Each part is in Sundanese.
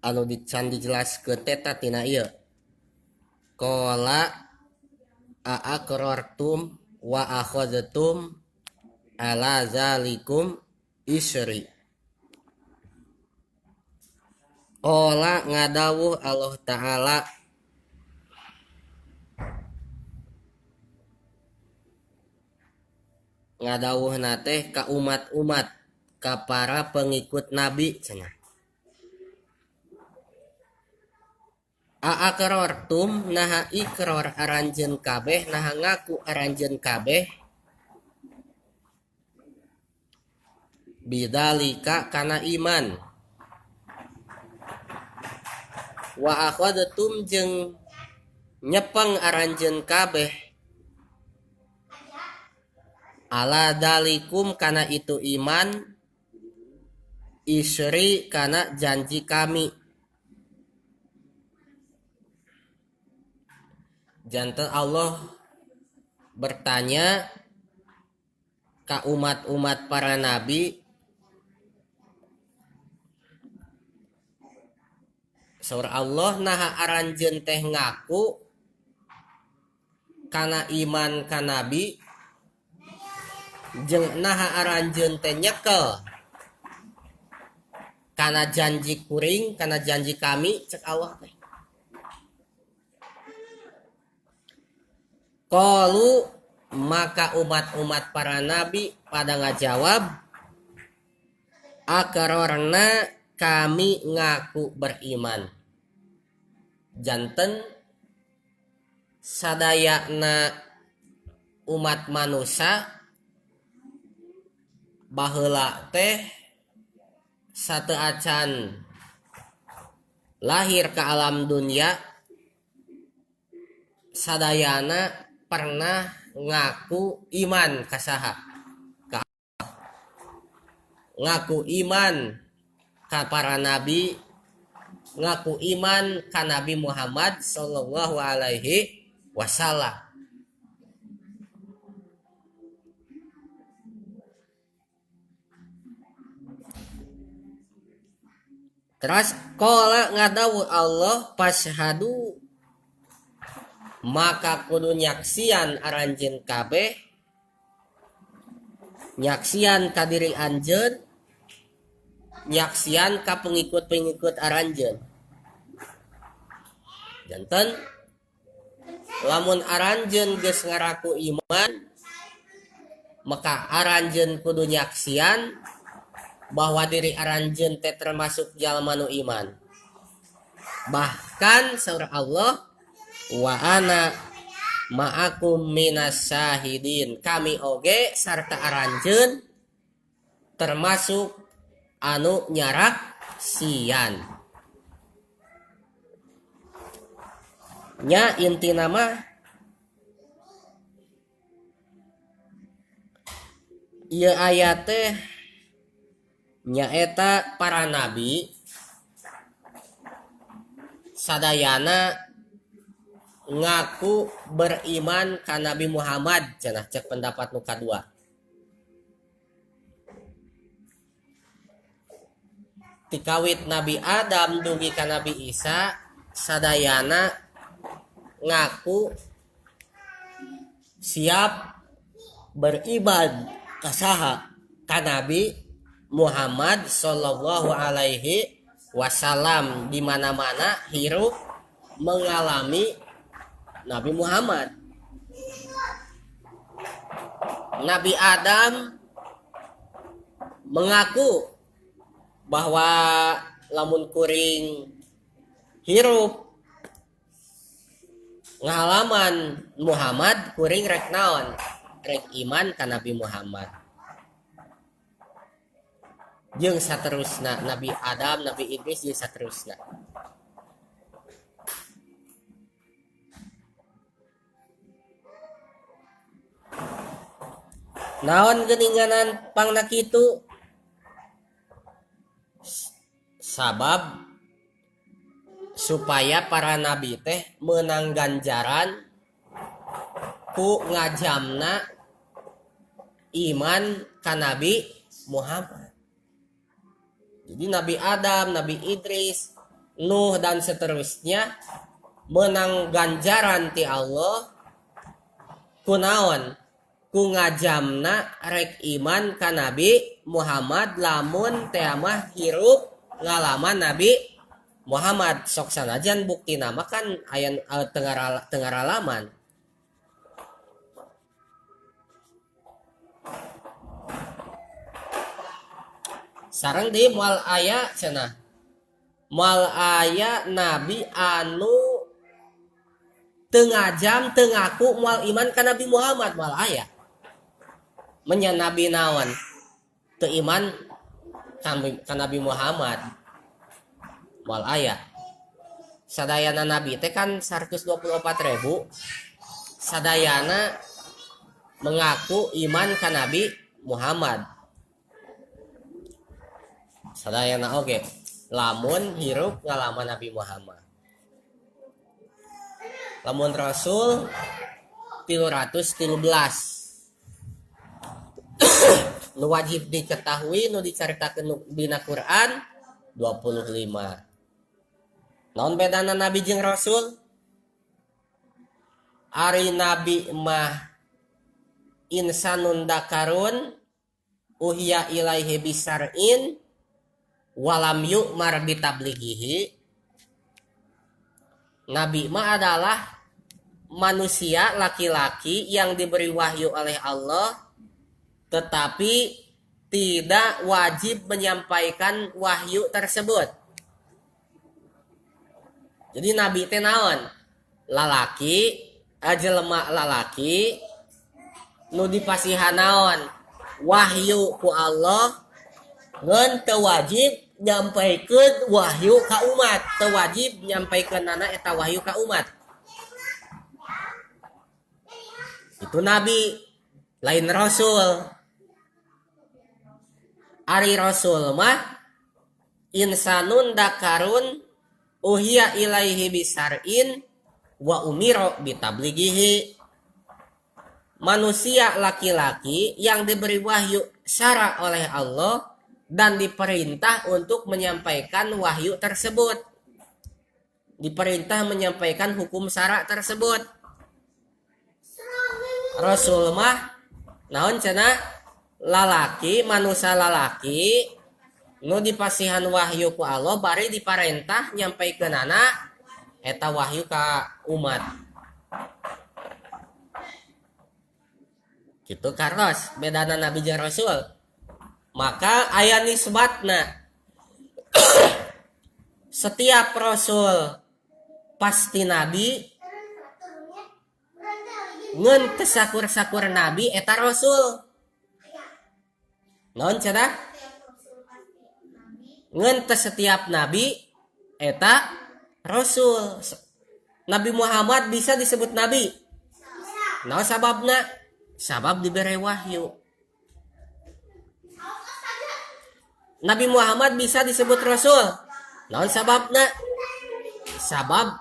Anu can dijelaskeun teh tina ieu. Qala a'aqrartum wa akhadhtum ala zalikum isri. Qala ngadawuh Allah Ta'ala ngadawuhna teh ka umat-umat, ka para pengikut nabi cenah. A'aqrartum naha ikrar aranjeun kabeh, naha ngaku aranjeun kabeh bidzalika kana iman. Wa akhadtum jeung nyepeng aranjeun kabeh ala dalikum kana itu iman isri kana janji kami. Janten Allah bertanya ka umat-umat para nabi, saur Allah naha aranjeun teh ngaku kana iman ka nabi jeung naha aranjeun teh nyekel kana janji kuring, kana janji kami, cek Allah teh. Qalu maka umat-umat para nabi pada ngajawab akarorna kami ngaku beriman. Janten sadayana umat manusia baheula teh sateuacan lahir ke alam dunia sadayana pernah ngaku iman ka saha? Ka ngaku iman ka para nabi, ngaku iman ka Nabi Muhammad sallallahu alaihi wasallam. Terus qala ngadawu Allah fashhadu maka kudu nyaksian aranjeun kabeh, nyaksian ka diri anjeun, nyaksian ka pengikut-pengikut aranjeun. Janten lamun aranjeun geus ngaraku iman, maka aranjeun kudu nyaksian bahwa diri aranjeun teh termasuk jalma nu iman. Bahkan saur Allah wa ana ma'akum minas syahidin, kami oge sarta aranjeun termasuk anu nyarak sian. Nya intina mah ieu ayat teh nyaeta para nabi sadayana ngaku beriman ka Nabi Muhammad cenah cek pendapat nu kadua. Tikawit Nabi Adam dugi ka Nabi Isa sadayana ngaku siap beriman ka saha? Ka Nabi Muhammad sallallahu alaihi wasallam, di mana-mana hirup mengalami Nabi Muhammad. Nabi Adam mengaku bahwa lamun kuring hirup ngalaman Muhammad kuring rek naon? Rek iman ka Nabi Muhammad. Jeung saterusna Nabi Adam, Nabi Idris jeung saterusna. Naon geuninganan pangna kitu? Sabab supaya para nabi teh meunang ganjaran ku ngajamna iman ka Nabi Muhammad. Jadi Nabi Adam, Nabi Idris Nuh dan seterusnya menang ganjaran ti Allah kunaon ku ngajamna rek iman ka Nabi Muhammad lamun teh mah hirup ngalaman Nabi Muhammad sok sanajan bukti nama kan aya tengaralaman. Sareng deui moal aya cenah moal aya nabi anu teu ngajam teu ngaku moal iman ka Nabi Muhammad moal aya. Menya nabi naon teu iman ka Nabi Muhammad moal aya. Sadayana nabi teh kan 124.000 sadayana mengaku iman ka Nabi Muhammad. Sadayana oge lamun hirup ngalaman Nabi Muhammad. Lamun Rasul 313 nu wajib diketahui nu dicaritakeun dina Quran 25. Naon bedana nabi jeung rasul? Ari nabi mah insanun dakarun uhiya ilaihi bisar'in walam yu'mar bitablighihi. Nabi mah adalah manusia laki-laki yang diberi wahyu oleh Allah tetapi tidak wajib menyampaikan wahyu tersebut. Jadi nabi teh naon? Lalaki, jelema lalaki nu dipasihan naon? Wahyu ku Allah ngan teu wajib nyampaikeun wahyu ka umat, teu wajib nyampaikeunana eta wahyu ka umat. Itu nabi, lain rasul. Ari rasul mah insanun dakarun uhiya ilaihi bisar'in wa umiro bitablighihi. Manusia laki-laki yang diberi wahyu syara oleh Allah dan diperintah untuk menyampaikan wahyu tersebut. Diperintah menyampaikan hukum syara tersebut. Rasul mah naon cenah lalaki, manusia lalaki nu dipasihan wahyu ku Allah bari diparentah nyampaikeunana eta wahyu ka umat. Gitu Carlos, bedana nabi jeung rasul. Maka aya nisbatna. Setiap rasul pasti nabi, ngeun teu sakur-sakur nabi eta rasul. Naon cenah? Ngeun teu setiap nabi eta rasul. Nabi Muhammad bisa disebut nabi. Naon sababna? Sabab diberi wahyu. Nabi Muhammad bisa disebut rasul. Naon sababna? Sabab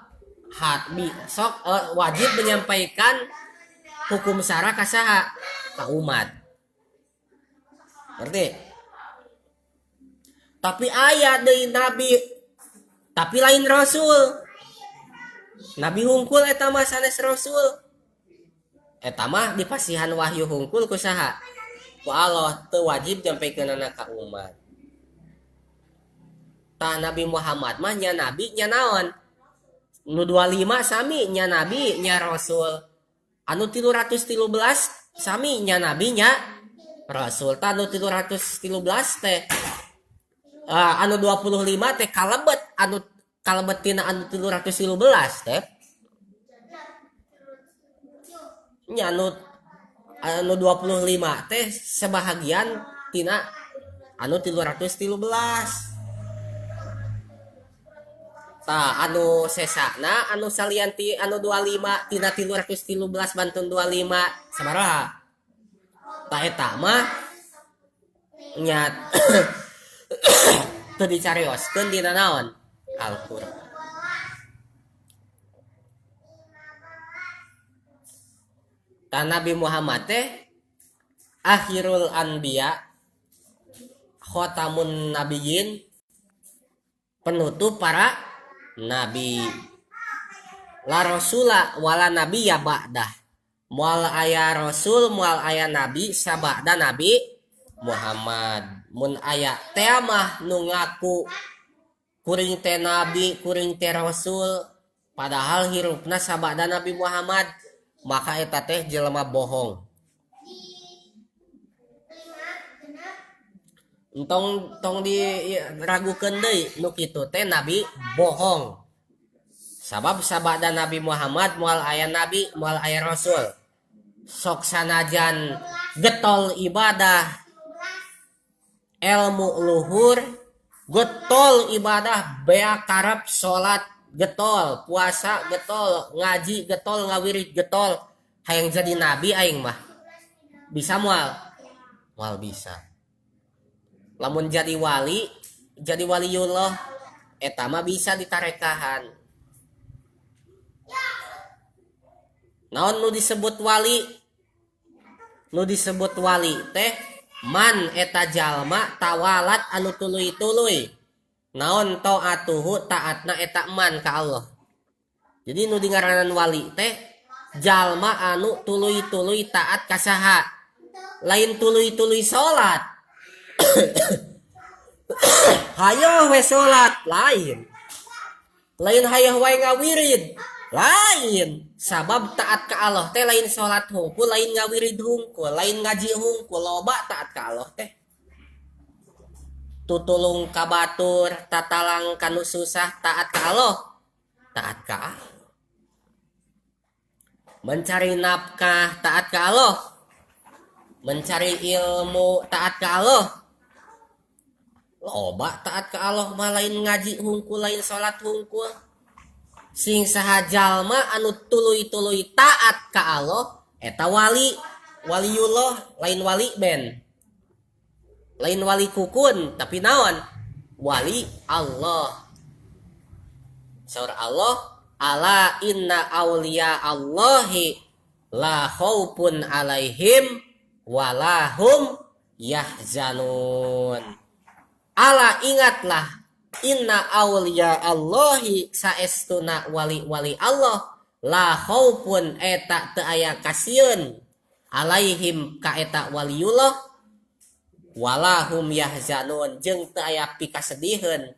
sok wajib menyampaikan hukum syara ka saha? Ka umat. Ngerti? Tapi aya deui nabi tapi lain rasul. Nabi hungkul eta mah sanes rasul. Eta mah dipasihan wahyu hungkul ku saha? Ku Allah, teu wajib nyampaikeunana ka umat. Tah Nabi Muhammad mah nya nabi nya naon? Nu 25 sami nya nabi nya rasul. Anu 313 sami nya nabi nya rasul. Tah anu 313 teh anu 25 teh kalebet anu kalebet tina anu 313 teh. Nya anu 25 teh sebahagian tina anu 313. Tah anu sesana anu salian ti anu 25 tina 313 bantun 25 sabaraha? Tah eta mah nya teu dicarioskeun dina naon? Al-Qur'an. Tah Nabi Muhammad teh akhirul anbiya khatamun nabiyyin, penutup para nabi. La rasula wala nabiyya ba'dah. Moal aya rasul moal aya nabi sabada Nabi Muhammad. Mun aya teh mah nu ngaku kuring teh nabi, kuring teh rasul, padahal hirupna sabada Nabi Muhammad, maka eta teh jelema bohong. Entong tong diragukeun deui nu kitu teh nabi bohong. Sabab sabada Nabi Muhammad moal aya nabi, moal aya rasul. Sok sanajan getol ibadah, ilmu luhur, getol ibadah, bea karep salat getol, puasa getol, ngaji getol, ngawirid getol, hayang jadi nabi aing mah. Bisa moal? Moal bisa. Lamun jadi wali, jadi waliullah, eta mah bisa ditarekahan. Naon nu disebut wali? Nu disebut wali teh man eta jalma tawalat anu tuluy-tuluy. Naon taatuhu taatna eta man ka Allah. Jadi nu dingaranan wali teh jalma anu tuluy-tuluy taat ka saha? Lain tuluy-tuluy salat. Hayoh we salat lain. Lain hayoh wae ngawirid lain. Sabab taat ka Allah teh lain salat hungkul, lain ngawirid hungkul, lain ngaji hungkul, loba taat ka Allah teh. Tutulung ka batur, tatalang ka nu susah, taat ka Allah, taat ka Allah. Mencari nafkah taat ka Allah, mencari ilmu taat ka Allah. Loba taat ka Allah mah lain ngaji hungkul, lain salat hungkul. Sing saha jalma anu tuluy-tuluy taat ka Allah eta wali, waliullah, lain wali ben. Lain wali kukun, tapi naon? Wali Allah. Saur Allah, ala inna auliya Allahi la khaufun alaihim walahum yahzanun. Ala ingatlah, inna auliya Allahi saestuna wali-wali Allah la khaufun eta teu aya kasieun alaihim ka eta waliullah walahum yahzanun jeung teu aya pikasediheun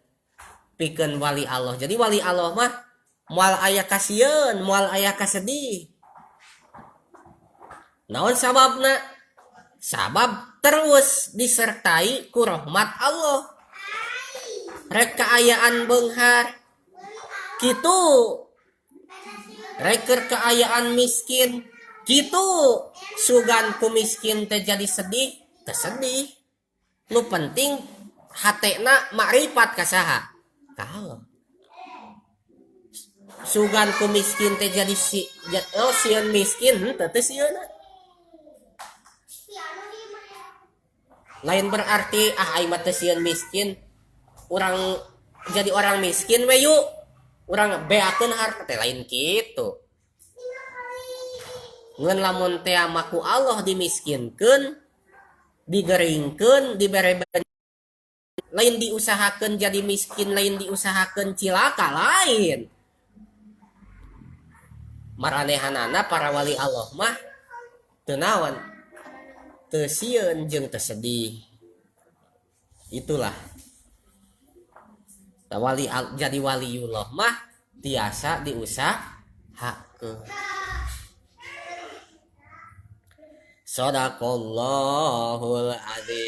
pikeun wali Allah. Jadi wali Allah mah moal aya kasieun, moal aya kasedih. Naon sababna? Sabab terus disertai ku rahmat Allah. Rek kaayaan beunghar kitu, rek keur kaayaan miskin kitu, sugan ku miskin teh jadi sedih, teu sedih. Nu penting hatena makrifat ka saha? Ka Allah. Sugan ku miskin teh jadi si oh sieun miskin henteu teu sieunna. Lain berarti ah aing mah teu sieun miskin, urang jadi orang miskin we yuk, urang beakeun harta teh lain kitu. Ngan lamun teh mah ku Allah dimiskinkeun, digeringkeun, dibere lain diusahakeun jadi miskin, lain diusahakeun cilaka lain. Maranehanana para wali Allah mah teu naon, teu sieun jeung teu sedih. Itulah wali, jadi waliullah mah tiasa diusahakeun. Sadaqallahul azim.